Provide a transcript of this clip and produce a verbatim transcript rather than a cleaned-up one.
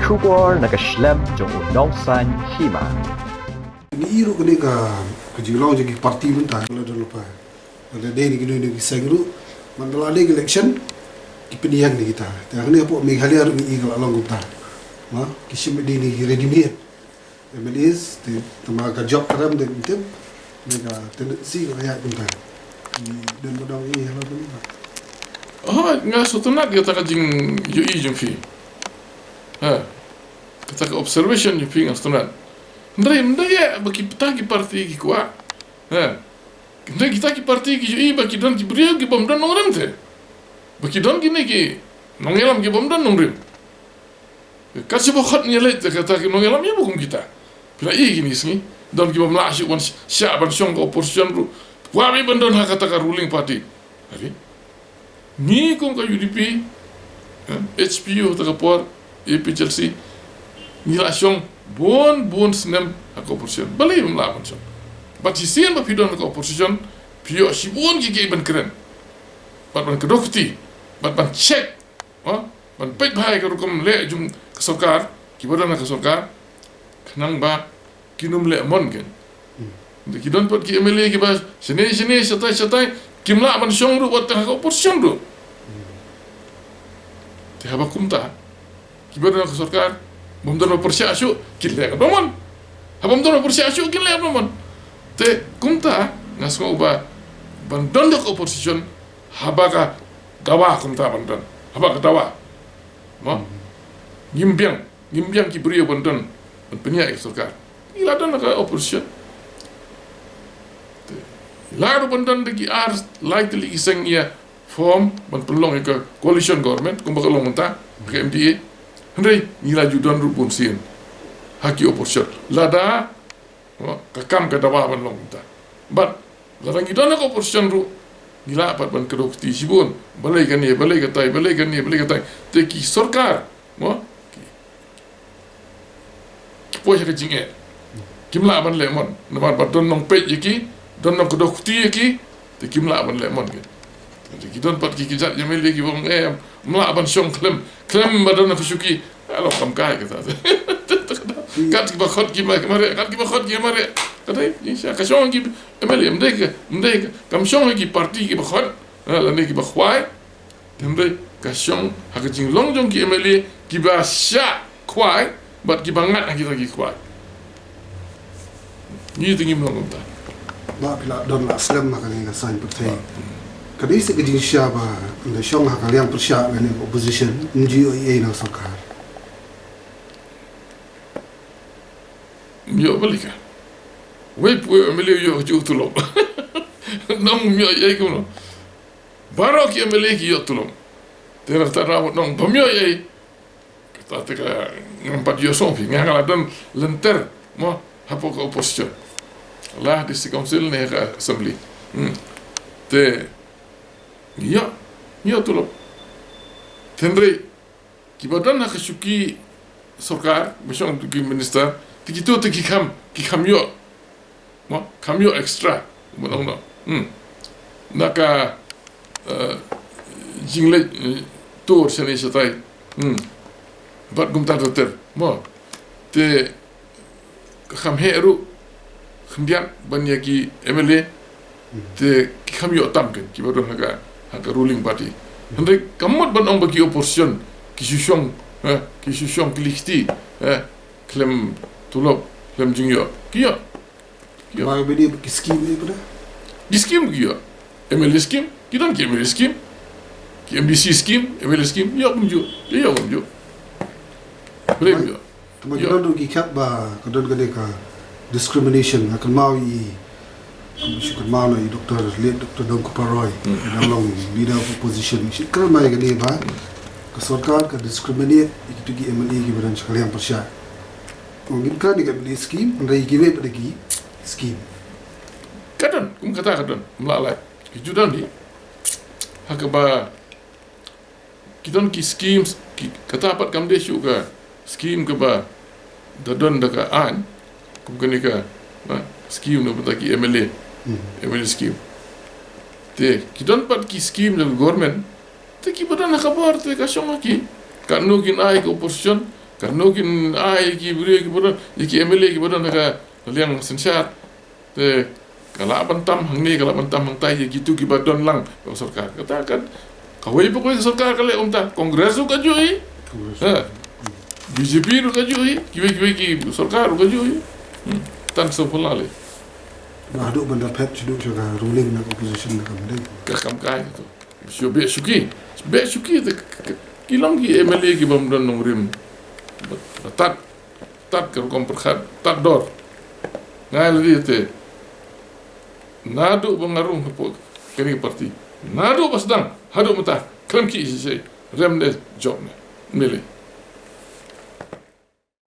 Khubor na ka shlem jong u Nongsaiñ Hima. Ngi i ruh kane ka, ka jinglong jong ki party mynta ka la don lypa. Lada dei na kino kino ki seng ruh, man la dei election, ki pynïeng na kita. Te hangne hapoh Meghalaya ruh ngi i ka la long kumta. Ma, ki shim dei na ki ready made M L As, te tang ma ka job ka rem dei, tip, ne ka tendency ka la ïaid kumta. Ngi don ba dang i hala pynïeng. Oh, nga sngewtynnat ïa kata ka jingïohi jong phi. Ha. Kata ka observation jong phi nga sngewtynnat. Hynrei, hynrei ïa ba kita ki party ki kwah. Ha. Hynrei kita ki party ki ïohi ba ki don ki briew ki bym don nongrim te. Ba ki don kine ki nongïalam ki bym don nongrim. Ka shu ba khot ngi leit te kata ki nongïalam ïa ba kum kita. Phi la i kine ki sngi. Don ki bym lah shuh ban sh-, shah ban shong ka opposition ruh. Kwah beit ban don ha kata ka ruling party. Ati. Ngi kum ka U D P, eh, H P U ha kata ka por, A P H L C, ngi la shong bun bun snem ha ka opposition. Balei ym lah ban shong? Bad shisien ba phi don ha ka opposition, phi ïoh shibun ki kiei ban kren. Bad ban kdew kti, bad ban check, oh, ban peit bha ïa ka rukom leh jong ka sorkar, kiba don ha ka sorkar, khnang ba kin ym leh mon kein. Hmm. Te ki don pat ki M L A kiba shane shane shatai shatai kim lah ban shong ruh wat tang ha ka opposition ruh. Hmm. Te haba kumta kiba don ha ka sorkar bym don ba pyrshah shuh kin leh katba mon. Haba ym don ba pyrshah shuh kin leh katba mon. Te kumta nga sngew ba ban don ha ka opposition haba ka dawa kumta ban don. Haba ka dawa. Mo? Hmm. Ngim biang. Ngim biang ki briew ban don, ban pynïaid ïa ka sorkar. Ngi la don ha ka opposition. Te, ngi la ruh ban don da ki ar lai tylli ki seng ïa form ban pynlong ïa ka coalition government, kumba ka long mynta, ka M D A. Hynrei, ngi la ju don ruh bun sien ha ki opposition. Lada Mo, ka kam ka dawa ban long kumta. Bad lada ngi don ha ka opposition ruh, ngi lah pat ban kdew kti shibun. Balei kane, balei katai, balei kane, balei katai. Te ki sorkar, mo, ki, ki poi ha ka jingeh. Kim lah ban leh mon. Namar ba don nongpeit ïa ki, don nongkdew kti ïa ki, te kim lah ban leh mon ki. Te ki don pat ki, ki jait ïa M L A ki bym, eh, ym lah ban shong khlem, khlem ba don ha ka shuki. Alo kam kai kata. Kat kiba khot ki ma-, mareh, kat kiba khot ki mareh. Kata, eh, sha ka shong ki M L A, ym dei ka, ym dei ka, kam shong ki party kiba khot, eh, lane kiba khwai. Ym dei ka shong ha ka jinglong jong ki M L A kiba shah khwai, bad kiba ngat ha kita ki khwai. Ngi te ngim long kumta. Ba phi la don la slem ha kane ka saiñ pyrthei. Ka dei seh ka jingshisha ba ynda shong ha ka liang pyrshah lane ka opposition, ym ju ïoh ei ei na sorkar. Ym ïoh balei ka. Wei pa wei M L A ïoh ka ju tulop. Nang ym ïoh ei ei kumno. Baroh ki M L A ki ïoh tulop. Te na kata daw nang bym ïoh ei ei. Kata te ka ngam pat ïohsngew phi, nga nga la don lynter, mo, hapoh ka opposition. La district council ne ka assembly. Hmm. Te, ïa, ïa tulop. Te hynrei, kiba don ha ka shuki sorkar, ba shong ki minister, te kito te ki kham, ki kham ïoh. Mo, kham ïoh extra. Mo, no, no. Hmm. Na ka, eh, jingleit, eh, tur shane shatai. Hmm. Bad kumta ter ter. Mo. Te ka kham heh ruh khyndiat ban ïa ki M L A. Hmm. Te ki kham ïoh tam kein kiba don ha ka, ha ka ruling party. Hynrei kam mut ban ong ba ki opposition ki shu shong, eh, ki shu shong kli kti, eh, khlem tulop, khlem jingïoh. Ki ïoh. Ïoh. Ba bini ki scheme ni pada? Ki scheme ki ïoh. M L A scheme, ki don ki M L A scheme. Ki M D C scheme, M L A scheme, ïoh kumjuh. Ïoh kumjuh. Boleh kumjuh. Tama ki don ruh ki khap ba ka don kane ka discrimination, nga kynmaw ïa, nga shu kynmaw na ïa Doctor, late Doctor Dongkupar Roy, hmm, ka dang long leader of opposition. Shu kynmaw ïa kane ba ka sorkar ka discriminate ïa kito ki M L A kiba don sha ka liang pyrshah. Ngim kren ïa ka M L A scheme, hynrei kiwei pat ki scheme. Ka don, kum kata ka don, ym lah lait. Ki ju don hi. Ha kaba, ki don ki schemes, ki, kata pat kam dei shuh ka scheme kaba da don da ka aiñ, kum kane ka, na, scheme na bynta ki M L A, hmm, M L A scheme. Te, ki don pat ki scheme na government, te kiba don ha ka bor, te ka shong ha ki. Katno kin ai ka opposition, Katno kin ai ki briew ki ba don, ïa ki M L A ki ba don ha ka liang synshar. Te ka lah ban tam hangne, ka lah ban tam hangtai ïa kitu ki ba don lang ka sorkar. Kata kan kawei pa kawei ka sorkar ka leh kumta. Congress ruh ka juh hi. Ha. B J P ruh ka juh hi. Kiwei kiwei ki sorkar ruh ka juh hi. Hmm. Tang sngewphylla lei. Ba haduh ban da phet shuh sha ka ruling na ka opposition na ka mdei. Ka kam kai tu. Shu beh shuki. Beh shuki te k-, k-, ki long ki M L A ki bym don nongrim. Ba, ba tad, tad ka rukom pyrkhat, tad dor. Nga la dei te. Naduh ba nga rung hapoh kane ka party. Naduh ba sdang, haduh mynta. Khlem ki isi sei. Rem de job ne. M L A.